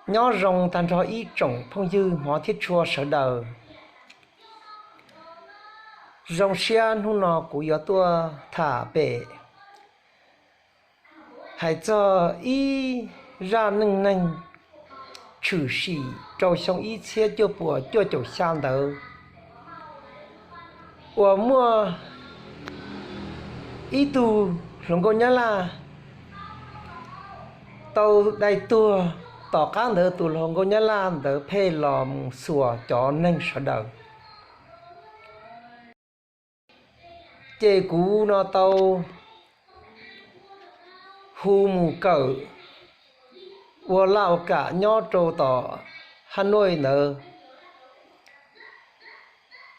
Nyob zoo tag nrho ib tsoom phooj ywg hmov thiab tshua sawv daws. Zoo siab hnub no kuv yuav tuaj tham pem hais txog ib zaj neej neeg tshwm sim rau xyoo ib txhiab cuaj puas cuaj caum xya ntawd, uas muaj ib tug hluas nkauj Nyab Laj tau dai tuag. Tom qab ntawd tus hluas nkauj Nyab Laj ntawd pheej los mus xuas cov neeg sawv daws. Ces kuv no tau hu mus kawm ua laj ua kam nyob rau tom Hab Nuj ntawd.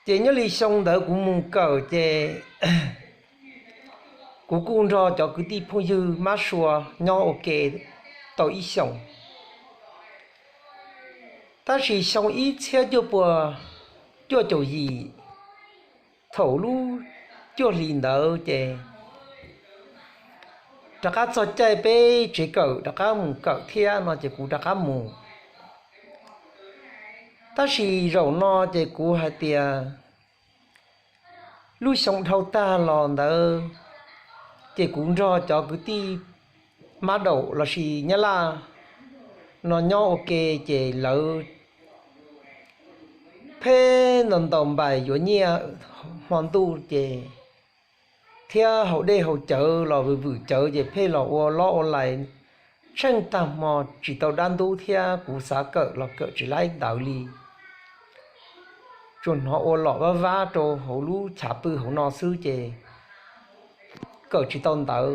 Ces nyob li xyoo ntawd kuv mus kawm ces kuv kuj nrog cov kwv tij phooj ywg mab sua nyob ua ke tau ib xyoos. Tab sis xyoo ib txhiab cuaj puas cuaj caum yim, thaum lub cuaj hlis ntawd ces rov qab txog caij peb tsev kawm rov qab mus kawm thiab no ces kuv rov qab mus. Tab sis zaum no ces kuv hais tias lub xyoo dhau tag los ntawd ces kuv nrog cov kwv tij mab daum lossis Nyab Laj no nyob ua ke, ces lawv pheej ntaus ntaus npais yuav nyiaj hmo ntuj ces thiab haus dej haus cawv los vwm vwm cawv ces pheej los ua lob ua lais tsheej tag hmo tsis tau dab ntub thiab kuv xav kawm los kawm tsis laib ntawv li. Tsuas hnov ua lom vab vab rau hauv lub chav pw hauv no xwb ces kawm tsis tau ntawv.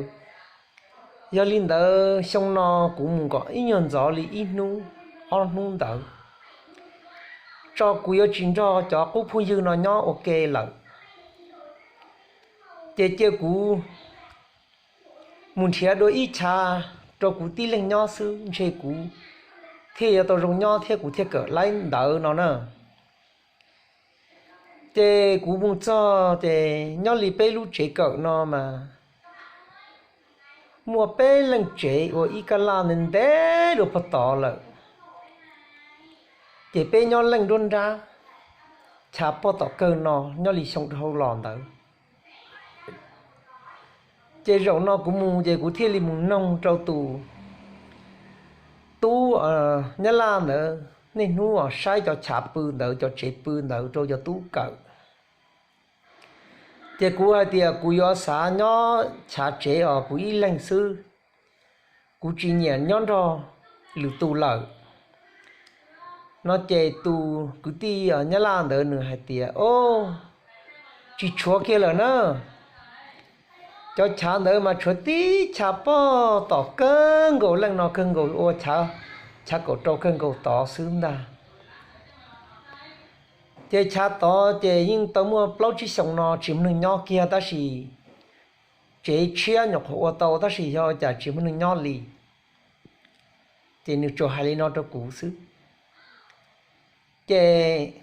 Yog li ntawd xyoo no kuv mus kom ib nyuag ntxov li ib hnub ob hnub ntawd tso kuv yuav tsis nrog cov qub phooj ywg no nyob ua ke lawm. Ces cia kuv mus nrhiav dua ib chav rau kuv tib leeg nyob xwb ntshe kuv thiaj yuav tau zoo nyob thiab kuv thiaj kawm laib ntawv no na. Ces kuv mus txog ces nyob li peb lub tsev kawm no mas muaj peb leej tsev ua ib kab laj ntev ntev dua pog tod lawm. Ces peb nyob leej nruab nrab chav pog tom kawg no nyob li xyoo dhau los ntawd. Ces zaum no kuv mus ces kuv thiaj li mus noog rau tus tub Nyab Laj ntawd niaj hnub saib cov chav pw ntawd cov tsev pw ntawd rau cov tub kawm. Ces kuv hais tias kuv yuav xav nyob chav tsev os kuv ib leeg xwb, kuv tsis nyiam nyob nrog lwm tus lawm no ces tus kwv tij Nyab Laj ntawd nws hais tias, o, tsis tshuav kiag lawm na. Cov chav ntawd mas tshuav tib chav pog tom kawg nkaus leej no kawg nkaus ua chav kaum rau kawg nkaus tod xwb ntag. Ces chav tod ces yeej tau muaj plaub tsib xyoos no tsis muaj neeg nyob kiag tab sis tsev tshiab nyuam qhuav ua tau tab sis yog cas tsis muaj neeg nyob li. Ces nws tsuas hais li no rau kuv xwb. Ces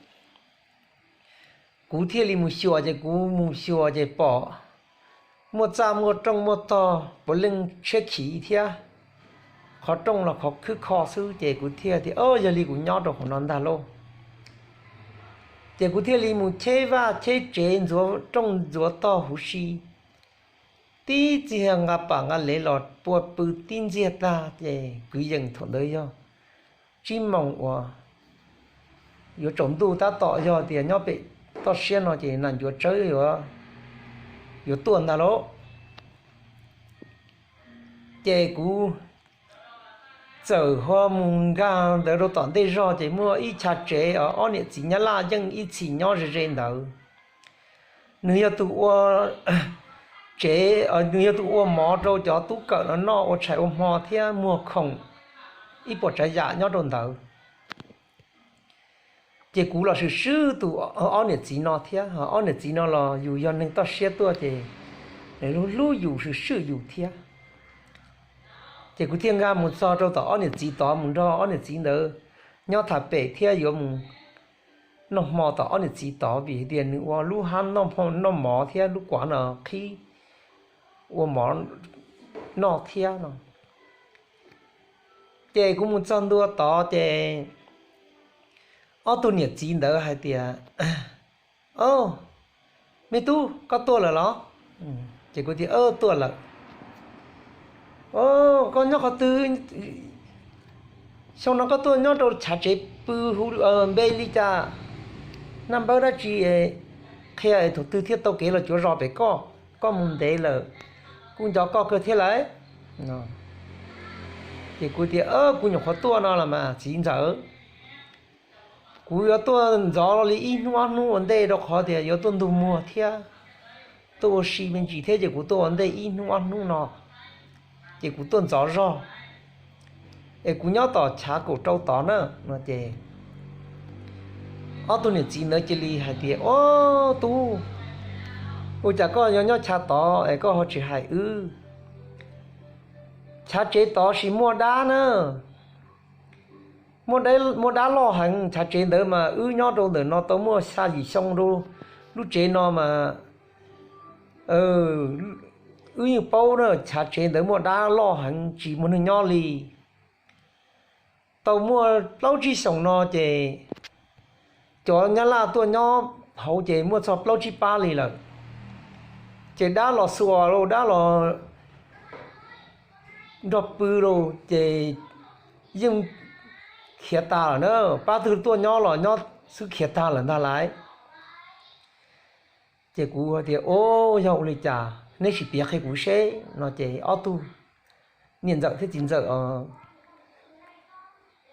kuv thiaj li mus xyuas ces kuv mus xyuas ces pom muaj txaj muaj rooj muaj tog puav leej tshiab khiv thiab, qhov rooj los qhov khwb kho xwb ces kuv thiaj tias, o, yog li kuv nyob rau qhov no ntag lauj. Ces kuv thiaj li mus cheb vaj cheb tsev ntxuav rooj ntxuav tog huv si, tib txiag nqa pam nqa lev los pua pw tib ntxiag tag ces kwv yees thaum ntawd yog tsib moos uas yuav tsaus ntuj tab tom yog tias nyob pem toj siab no ces nas ncuav tsawb yuav tuaj ntag lauj. Ces kuv txawm ho mus nkag ntawd rau tom ntej zog ces muaj ib chav tsev ob niam txiv Nyab Laj yeej ib txhis nyob ze ze ntawd. Nws yog tus ua tsev, nws yog tus ua mov rau cov tub kawm no noj ua tshais ua hmo thiab muag khoom ib puas tsav yam nyob rau ntawd. Ces kuv los swm swm tus ob niam txiv no thiab, ob niam txiv no los yus yog neeg toj siab tuaj ces nws hlub hlub yus swm swm yus thiab. Ces kuv thiaj nkag mus txog rau tom ob niam txiv tod mus nrog ob niam txiv ntawd nyob tham pem thiab yuav mus noj hmo tom ob niam txiv tod vim hais tias nws ua lub hab noj mov thiab lub kuav no qhib ua mov noj thiab no. Ces kuv mus txog ntua tod ces ob tug niam txiv ntawd hais tias, O, me tub, koj tuaj lawm los? Ces kuv tias, Tuaj lawm. O, koj nyob qhov twg? Xyoo no koj tuaj nyob rau chav tsev pw hu npe li cas? Naj npawb dab tsi? Qhia es thaum twg thiaj tau kev los cuav zos pem koj? Koj mus ntev lawm, kuv nco koj kawg thiab lauj. Ces kuv tias, Kuv nyuam qhuav tuaj no los mas txiv ntxawm. Kuv yuav tuaj ntxov li ib hnub ob hnub ua ntej rau qhov tias yuav tuaj ntug muag thiab tuaj ua si me ntsis thiab ces kuv tuaj ua ntej ib hnub ob hnub no, ces kuv tuaj ntxov zog, es kuv nyob tom chav kaum rau tod na. No ces ob tug niam txiv ntawd cia li hais tias, O, tub, ua cas koj yuav nyob chav tod es koj ho tsis hais wb? Chav tsev tod sis muaj dab na, muaj dab loj heev. Chav tsev ntawd mas wb nyob rau ntawm no tau muaj xya yim xyoo rau lub tsev no mas wb yeej paub na, chav tsev ntawd muaj dab loj heev tsis muaj neeg nyob li. Tau muaj plaub tsib xyoos no ces cov nyab laj tuaj nyob hauv ces muaj txog plaub tsib pab li lawm. Ces dab los xuas lauj, dab los nrog pw lauj, ces yeej khiav tag lawm na. Pab twg tuaj nyob los nyob xwb khiav tag lawm ntag lauj. Ces kuv tias, O, yog ua li cas? Nej sim piav qhia kuv seb. No ces ob tug niam ntxawm thiab txiv ntxawm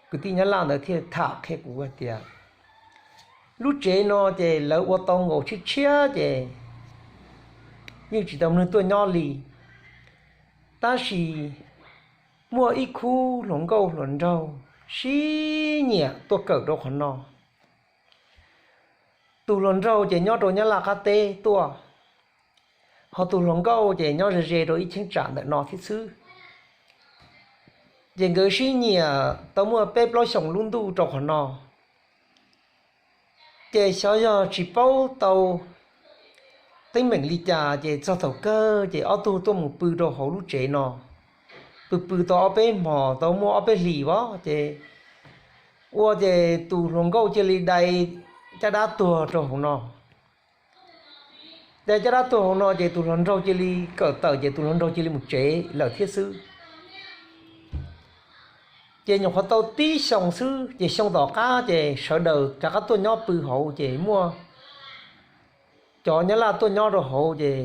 kwv tij nyab laj ntawd thiaj tham qhia kuv hais tias lub tsev no ces lawv ua tau nkaus tshiab tshiab ces yeej tsis tau neeg tuaj nyob li. Tab sis muaj ib khub hluas nkauj hluas nraug sib nyiam tuaj kawm rau qhov no. Tus hluas nraug ces nyob rau Nyab Laj qab teb tuaj, ho tus hluas nkauj ces nyob ze ze rau ib cheeb tsam ntawm no thiab xwb. Ces nkawd sib nyiam tau muaj peb plaub xyoos lub ntuj rau qhov no. Ces xyov yog tsis paub tau teeb meem li cas ces txog thaum kawg ces ob tug tuaj mus pw rau hauv lub tsev no. Pw pw tau ob peb hmos tau muaj ob peb hlis vov ces ua ces tus hluas nkauj cia li dai caj dab tuag rau hauv no. Dai caj dab tuag hauv no ces tus hluas nraug cia li kawm tawm ces tus hluas nraug cia li mus tsev lawm thiab xwb. Ces nyuam qhuav tau tib xyoos xwb ces xyoo tom qab ces sawv daws rov qab tuaj nyob pw hauv ces muaj cov Nyab Laj tuaj nyob rau hauv ces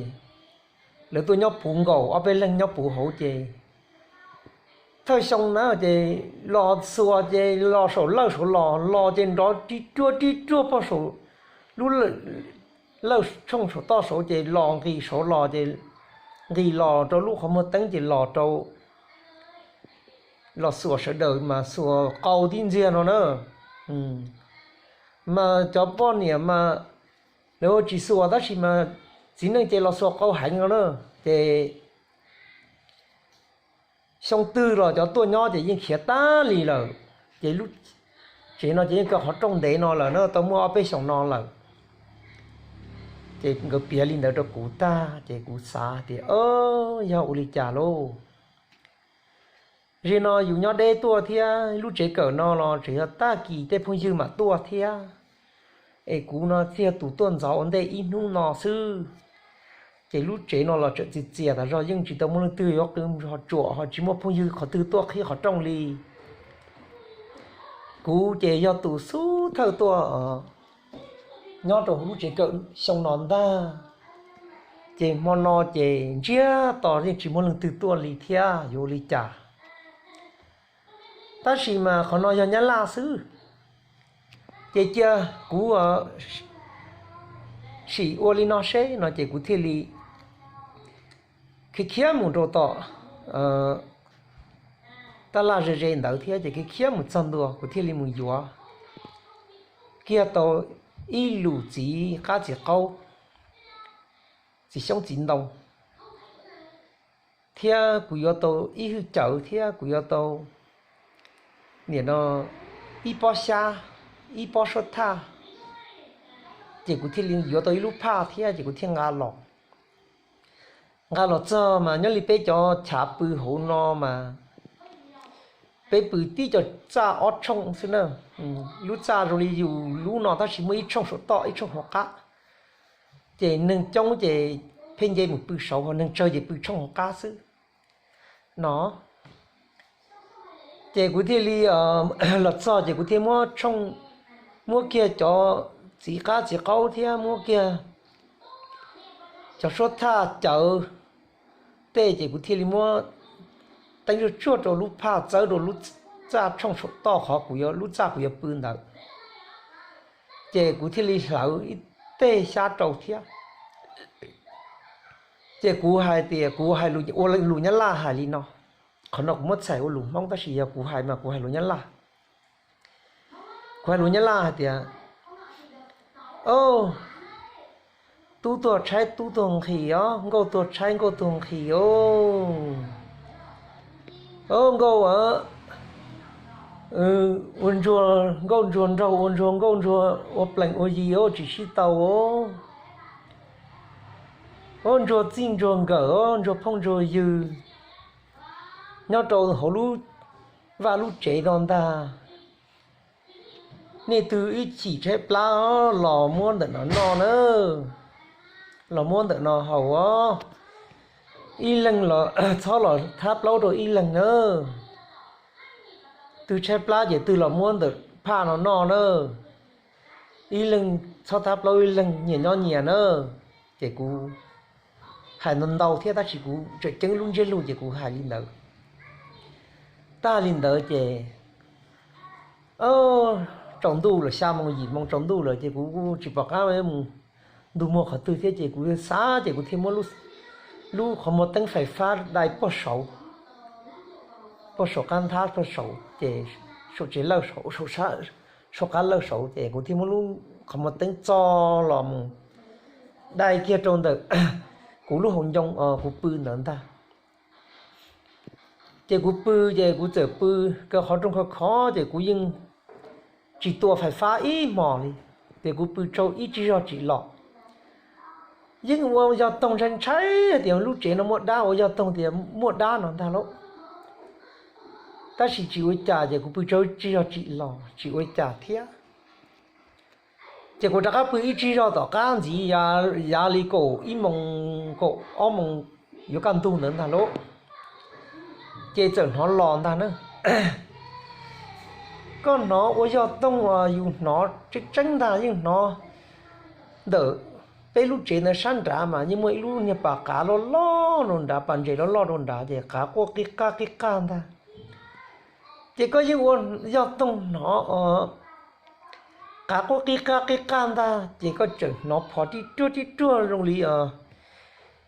lawv tuaj nyob puv nkaus ob peb leeg nyob puv hauv ces thawj xyoo na ces los xuas ces los saum lawj saud los los ces nrov ri ruag ri ruag pog saum lub lawj tshooj saum toj saud ces los nqis saud los ces nqis los rau lub qhov muag teeb ces los rau los xuas sawv daws mas xuas qau tib ntxiag no na. Mas cov poj niam mas lawv ua tsis xuas tab sis mas txiv neej ces los xuas qau heev no na. Ces xyoo twg los cov tuaj nyob ces yeej khiav tag li lawm. Ces lub tsev no ces yeej kaw qhov rooj ntev no lawm na, tau muaj ob peb xyoos no lawm. Ces nkawd piav li ntawd rau kuv tag ces kuv xav tias, o, yog ua li cas lauj? Zaum no yus nyob deb tuaj thiab lub tsev kawm no los tseem yog tag kis tej phooj ywg mam tuaj thiab. Es kuv no thiaj yog tus tuaj ntxov ua ntej ib hnub no xwb. Ces lub tsev no los tseem txias txias tas zog yeej tsis tau muaj leej twg yuav qw ho tsuam ho tsis muaj phooj ywg qhov twg tuaj qhib qhov rooj li. Kuv ces yog tus xub thawj tuaj nyob rau hauv lub tsev kawm xyoo no ntag. Ces hmo no ces ntsiag to yeej tsis muaj leej twg tuaj li thiab yuav ua li cas. Tab sis mas qhov no yog Nyab Laj xwb. Ces cia kuv sim ua li no seb no ces kuv thiaj li khiav khiav mus rau tom tab laj ze ze ntawd thiab ces khiav khiav mus txog ntua kuv thiaj li mus yuav kiag tau ib lus txiv qab txiv qaub, txiv xyoob txiv ntoo, thiab kuv yuav tau ib hwj cawv thiab kuv yuav tau nim no ib pob xyab, ib pob suab thaj, ces kuv thiaj li yuav tau ib lub phaj thiab ces kuv thiaj nqa los. Nqa los txog mas nyob li peb cov chav pw hauv no mas peb pw tib co txaj ob tshooj xwb na. Lub txaj zoo li yus lub no tab sis muaj ib tshooj saum toj ib tshooj hauv qab. Ces neeg coob ces pheej nce mus pw saud, ho neeg tsawg ces pw tshooj hauv qab xwb no. Ces kuv thiaj li los txog ces kuv thiaj muab tshooj, muab kiag cov txiv qab txiv qaub thiab muab kiag cov suab thaj cawv tej ces kuv thiaj li muab teeb tsuag tsuag rau lub phaj txawb rau lub txaj tshooj saum toj qhov kuv yuav, lub txaj kuv yuav pw ntawd. Ces kuv thiaj li hlawv ib tej xyab rau thiab. Ces kuv hais tias, kuv hais ua lus Nyab Laj hais li no, qhov no kuv muab txhais ua lus Hmoob tab sis yog kuv hais mas kuv hais lus Nyab Laj. Kuv hais lus Nyab Laj hais tias, o, tub tuag tshaib tub tuag nqhis os, nkauj tuag tshaib nkauj tuag nqhis os. O, nkauj, ua ntsuag nkauj ntsuag nraug, ua ntsuag nkauj ntsuag ua plees ua yi os, tsis sib tau os. O, ntsuag txij ntsuag nkawm os, ntsuag phooj ntsuag ywg nyob rau hauv lub vaj lub tsev no ntag. Nej twg ib chim tshaib plab los muab ntawm no noj na, los muab ntawm no haus os. Ib leeg los txhob los thab plaub rau ib leeg na. Twg tshaib plab ces twg los muab ntawm phaj no noj na. Ib leeg txhob thab plaub ib leeg, nyias nyob nyias na. Ces kuv hais ntau ntau thiab tab sis kuv tseem ceeb lub ntsiab lus ces kuv hais li ntawd. Tag li ntawd ces tsaus ntuj lawm, xya moo yim moo tsaus ntuj lawm ces kuv kuj tsis pom qab mus ntug muag qhov twg thiab ces kuv xav ces kuv thiaj muab lub qhov muag teeb fais fab dai puag saud, puag saum qab nthab puag saud ces saum tsev lawj saud, saum qab lawj saud ces kuv thiaj muab lub qhov muag teeb txo los mus dai kiag rau ntawm kuv lub hauv ncoo kuv pw ntawd ntag. Ces kuv pw, ces kuv txawm pw kaw qhov rooj khov khov ces kuv yeej tsis tua fais fab ib hmos li. Ces kuv pw tsau ib tsig zog tsim los. Yeej ua yog toog ntshai ntshai hais tias lub tsev no muaj dab, ua yog toog tias muaj dab no ntag lauj. Tab sis tsis ua cas ces kuv pw tsau ib tsig zog tsim los tsis ua cas thiab. Ces kuv rov qab pw ib tsig zog tom qab ntxiv, yav li kaum ib moos kaum ob moos yuav kaj ntug ntawd ntag lauj. Ces txawm hnov los ntag na. Koj hnov ua yog toog uas yus hnov tseeb tseeb ntag, yeej hnov ntawm peb lub tsev ntawd sab nrad mas yeej muaj ib lub niag pas qav loj loj rau nrad, pas ntses loj loj rau nrad ces qav quaj qij qaj qij qaj ntag. Ces koj yeej ua yog toog hnov qav quaj qij qaj qij qaj ntag ces koj txawm hnov phov tib ruag tib ruag zoo li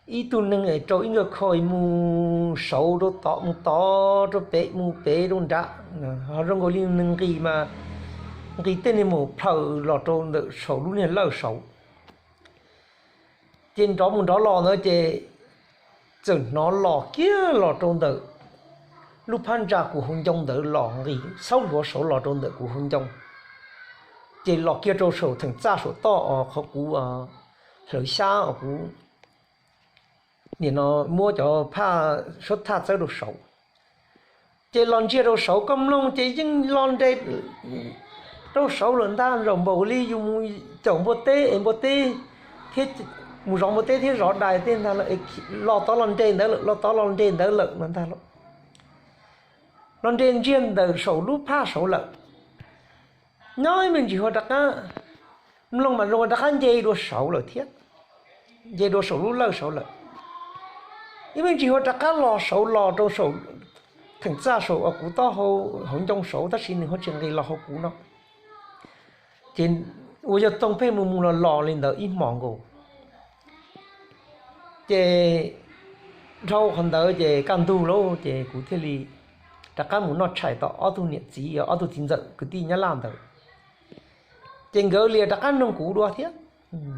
ib tug neeg rau ib nkawg kho mus saud rau tod mus tod rau pem mus pem rau nrad, ho zoo nkaus li neeg nqis mas nqis tej niag mus plhaws los rau ntawm saum lub niag lawj saud. Ces nrov mus nrov los ntawd ces txawm hnov los kiag los rau ntawm lub phab ntsa kuv hauv ncoo ntawd los nqis xaub hluav saud los rau ntawm kuv hauv ncoo. Ces los kiag rau saum theem txaj saum toj os qhov kuv hlawv xyab os kuv nim no muab cov phaj suab thaj txawb rau saud. Ces los ntsiag rau saud koj mloog ces yeej los nres rau saud lawm ntag, zaum npaum li yus mus caum npua teb es npua teb thiab mus zov npua teb thiab zov dais tej ntag, los tod los nres ntawd lawm, los tod los nres ntawd lawm no ntag lauj. Los nres ntsiag ntawm saum lub phaj saud lawm. Nyob ib me ntsis hu rov qab, mloog mas zoo rov qab nce dua saud lawm thiab, nce dua saum lub lawj saud lawm. Ib me ntsis hu rov qab los saud los rau saum theem txaj saum uas kuv taub hau hauv ncoo saud tab sis nws ho tsis nqis los hauv kuv no. Ces ua yog toog pheej mus mus los los li ntawd ib hmos nkaus. Ces dhau qhov ntawd ces kaj ntug lauj ces kuv thiaj li rov qab mus noj tshais tom ob tug niam txiv, ob tug txiv ntxawm kwv tij Nyab Laj ntawd. Ces nkawd li rov qab noog kuv dua thiab,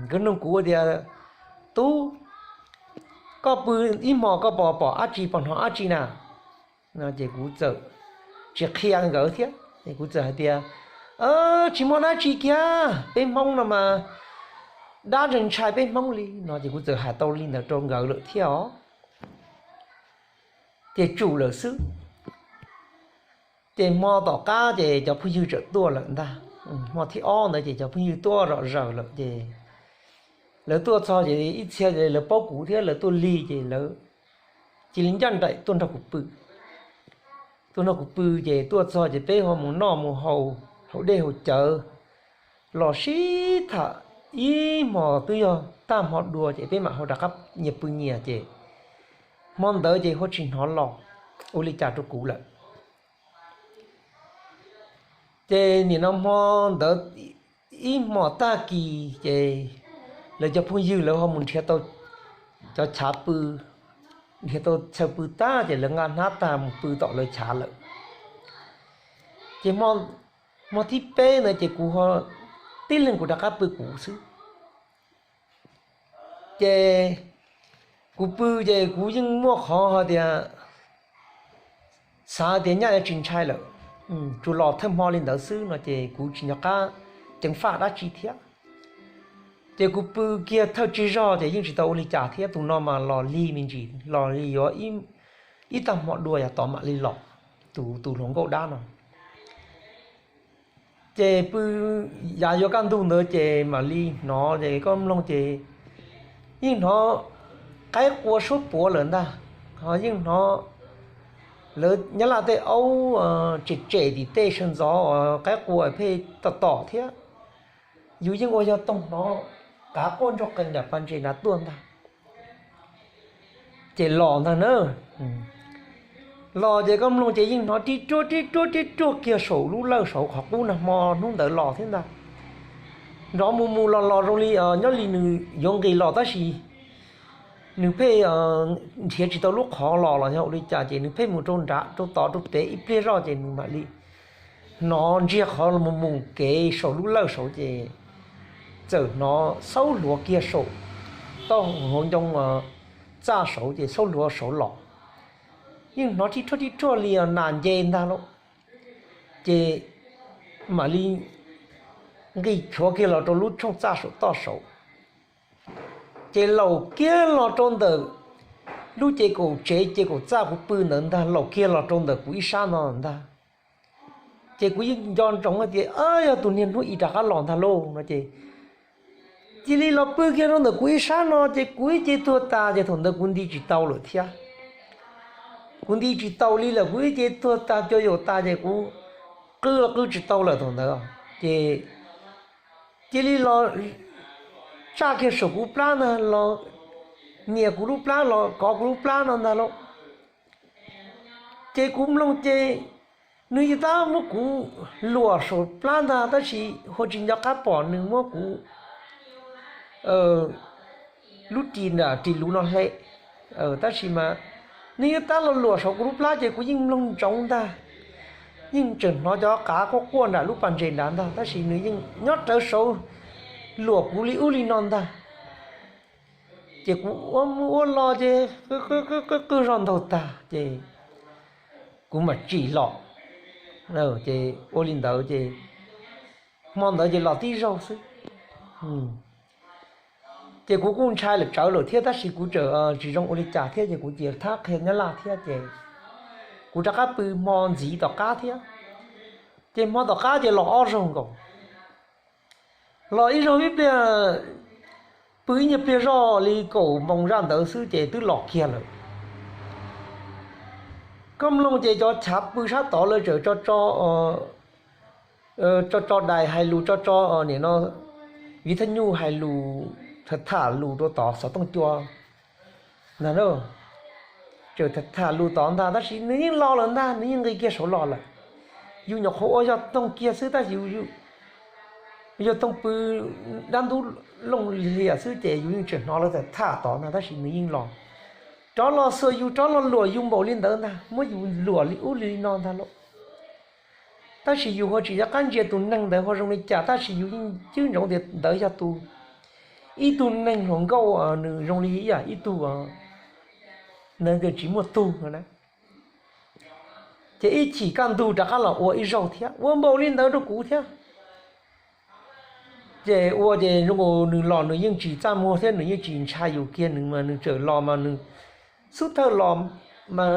nkawd noog kuv tias, Tub, koj pw ib hmos koj pom pom dab tsi, pom hnov dab tsi na? Ces kuv txawm tsis qhia nkawd thiab, kuv txawm hais tias, Tsis muaj dab tsi kiag, peb Hmoob no mas dab ntshai ntshai peb Hmoob li no. Ces kuv txawm hais tau li ntawd rau nkawd lawm thiab os. Ces tsum lawm xwb. Ces hmo tom qab ces cov phooj ywg txawm tuaj lawm ntag. Hmo thib ob ntawd ces cov phooj ywg tuaj zom zaws lawm ces lawv tuaj txog ces ib txhia lawv paub kuv thiab lawv tuaj lig ces lawv cia li ncaj nraim tuaj nrog kuv pw. Tuaj nrog kuv pw ces tuaj txog ces peb ho mus noj mus haus, haus dej haus cawv los sib tham ib hmos twb yog tag hmo dua ces peb mam ho rov qab nyias pw nyias ces hmo ntawd ces ho tsis hnov los ua li cas rau kuv lawm. Ces nim no hmo ntawd ib hmos tag kis ces lawv cov phooj ywg lawv ho mus nrhiav tau cov chav pw, nrhiav tau chaw pw tag ces lawv nqa hnab tag mus pw tom lawv chav lawm. Ces hmo thib peb ntawd ces kuv ho tib leeg kuv rov qab pw kuv xwb. Ces kuv pw ces kuv yeej muaj qhov hais tias xav tias nyaj yuav tsis ntshai lawm, tsuas los thawj hmo li ntawd xwb no ces kuv tsis nco qab ceev faj dab tsi thiab. Ces kuv pw kiag thawj tsig zog ces yeej tsis tau ua li cas thiab, tus no mas los lig me ntsis, los li yuav ib tag hmo dua yav tod mam li los, tus tus hluas nkauj dab no. Ces pw yav yuav kaj ntug ntawd ces mam li hnov ces koj mloog ces yeej hnov qaib qua suab puav lawm ntag, ho yeej hnov lawv nyab laj tej aub tsem tsem tim tej sawv ntxov uas qaib qua pheej tom tom thiab. Yus yeej ua yog toog hnov qav quaj ntsuag qees nram pas ntses nrad tuaj ntag. Ces los ntag na. Los ces koj mloog ces yeej hnov rib ruaj rib ruaj rib ruaj kiag saum lub lawj saud qhov qub nag hmo hnub ntawd los thiab ntag. Nrov mus mus los los zoo li nyob li nws yuav nqis los tab sis nws pheej nrhiav tsis tau lub qhov los los yog ua li cas ces nws pheej mus rau nrad rau tod rau pem ib pliag zoj ces nws mam li hnov ntsiag qhov mus mus kev saum lub lawj saud ces txawm hnov xaub hluav kiag saum toj hauv ncoo txaj saud ces xaub hluav saud los. Yeej hnov rib ruaj rib ruaj li nas nce ntag lauj. Ces mam li nqis chuav kiag los rau lub tshooj txaj saum toj saud. Ces laum kiag los rau ntawm lub ces kaum tsev ces kaum txaj kuv pw ntawd ntag, laum kiag los rau ntawm kuv ib sab no ntag. Ces kuv yeej nco ntsoov hais tias yog tus niag hnub i rov qab los ntag lauj no ces cia li los pw kiag rau ntawm kuv ib sab no ces kuv ib ce tuag tas ces thaum ntawd kuv nti tsis tau lawm thiab. Kuv nti tsis tau li lawm, kuv ib ce tuag tas cua yaum tas ces kuv qw los qw tsis tau lawm thaum ntawd. Ces cia li los tsaj kiag saum kuv plab ntag, los nias kuv lub plab los kov kuv lub plab no ntag lauj. Ces kuv mloog ces nws yeej tab muab kuv luam saum plab ntag tab sis ho tsis nco qab pom nws muab kuv lub ris nram ris luv no hle. Tab sis mas nws yeej tab los luam saum kuv lub plab ces kuv yeej mloog ntsoov ntag. Yeej tseem hnov cov qav quaj quaj nram lub pas ntses nrad ntag tab sis nws yeej nyob rawv saud luam kuv li ub li no ntag. Ces kuv ua mus ua los ces qw qw zog ntaug tag ces kuv mam tsim los. Ces ua li ntawd ces hmo ntawd ces los tib zaug xwb. Ces kuv kuj ntshai lawm tsawv lawm thiab tab sis kuv tseem tsis zoo ua li cas thiab ces kuv cia li thab qhia nyab laj thiab ces kuv rov qab pw hmo ntxiv tom qab thiab. Ces hmo tom qab ces los ob zaug nkaus. Los ib zaug ib pliag, pw ib nyuag pliag zoj li kaum moos zaj ntawd xwb ces twb los kiag lawm. Koj mloog ces cov chav pw sab tod lawv tseem tso tso dais hais lus, tso tso nim no viv thaj nyuj hais lus, tham tham lus rau tod xov tooj cua ntag na. Tseem tham tham lus tod ntag tab sis nws yeej los lawm ntag, nws yeej nqis kiag saud los lawm. Yus nyuam qhuav ua yog toog kiag xwb tab sis yus yog toog pw dab ntub looj lias xwb ces yus yeej tseem hnov lawv tham tham tod ntag tab sis nws yeej los, rov los xuas yus, rov los luam yus npaum li ntawd ntag, muab yus luam li ub li no ntag lauj. Tab sis yus ho tsis nco qab ntsia tus neeg ntawd ho zoo li cas tab sis yus yeej cwb ntsoov tias ntawd yog tus, ib tug neeg hluas nkauj, nws zoo li ib yam ib tug neeg tsis muaj tug no na. Ces ib chim kaj ntug rov qab los ua ib zaug thiab ua npaum li ntawd rau kuv thiab. Ces ua ces zoo nkaus nws los nws yeej tsis txaj muag thiab nws yeej tsis ntshai yus kiag, nws mas nws txawm los mas nws xub thawj los mas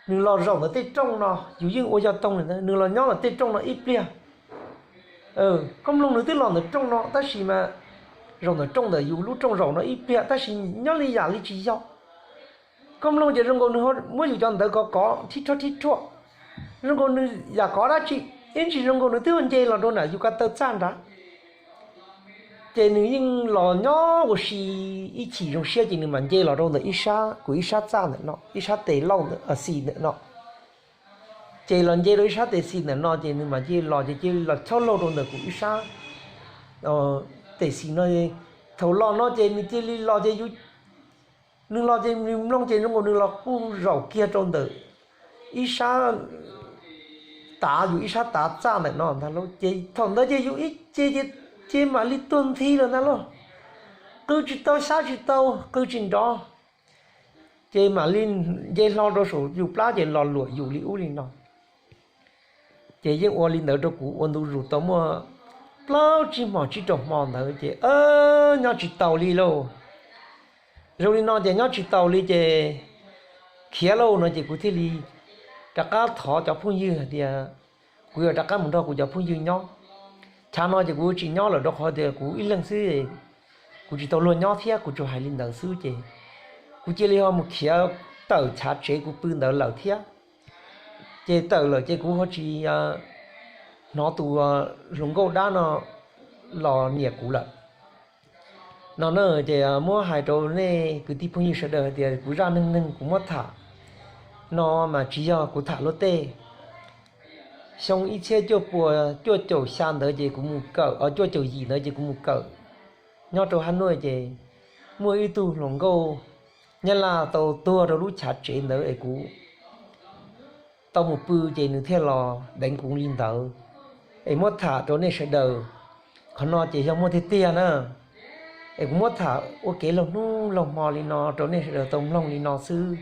nws los zaum ntawm tej rooj no, yus yeej ua yog toog li ntawd, nws los nyob ntawm tej rooj no ib pliag. Koj mloog nws twb los ntawm rooj no tab sis mas zaum ntawm rooj ntawm yus lub rooj zaum no ib pliag tab sis nyob li yam li tsis yog. Koj mloog ces zoo nkaus nws muab yus cov ntawv kov kov thib rhuaj thib rhuaj, zoo nkaus nws yam kov dab tsi, ib ntsis zoo nkaus nws twb nce los rau nram yus ko taw txaj nrad. Ces nws yeej los nyob ua si ib chim zoo siab ces nws mam nce los rau ntawm ib sab, kuv ib sab txaj ntawm no, ib sab tes lauj ntawm xis ntawm no. Ces los nce rau ib sab tes xis ntawm no ces nws mam cia li los ces cia li los chob laug rau ntawm kuv ib sab tes xis no. Thaum los no ces nws cia li los ces nws los ces nws mloog ces zoo nkaus nws los kuj zaum kiag rau ntawm ib sab tav, yus ib sab tav txaj ntawm no ntag lauj. Ces thaum ntawd ces yus ib ce ces mam li tuag nthi lawm ntag lauj. Qw tsis tau, xyab tsis tau, qw tsis nrov, ces mam li nce hlo rau saum yus plab ces los luam yus li ub li no. Ces yeej ua li ntawd rau kuv ua ntu zus tau muaj plaub tsib hmo tsib rau hmo ntawd ces nyob tsis taus li lauj. Zoo li no ces nyob tsis taus li ces khiav lauj no ces kuv thiaj li rov qab thov cov phooj ywg hais tias kuv yuav rov qab mus nrog kuv cov phooj ywg nyob. Chav no ces kuv tsis nyob lawm rau qhov tias kuv ib leeg xwb, kuv tsis tau luag nyob thiab, kuv tsuas hais li ntawd xwb ces kuv cia li ho mus khiav tawm chav tsev kuv pw ntawd lawm thiab. Ces tawm lawm ces kuv ho tsis hnov tus hluas nkauj dab no los niam kuv lawm. No na ces muab hais rau nej kwv tij phooj ywg sawv daws hais tias kuv zaj neeg neeg kuv muab tham no mas tsis yog kuv tham luag tej. Xyoo ib txhiab cuaj pua cuaj caum xya ntawd ces kuv mus kawm, cuaj caum yim ntawd ces kuv mus kawm nyob rau Hab Nuaj ces muaj ib tug hluas nkauj Nyab Laj tau tuag rau lub chav tsev ntawd es kuv tau mus pw ces nws thiaj los deev kuv li ntawd. Es muab tham rau nej sawv daws, qhov no ces yog muaj tiag tiag na. Es kuv muab tham ua kev laug hnub laug hmo li no rau nej sawv daws tau mloog li no xwb.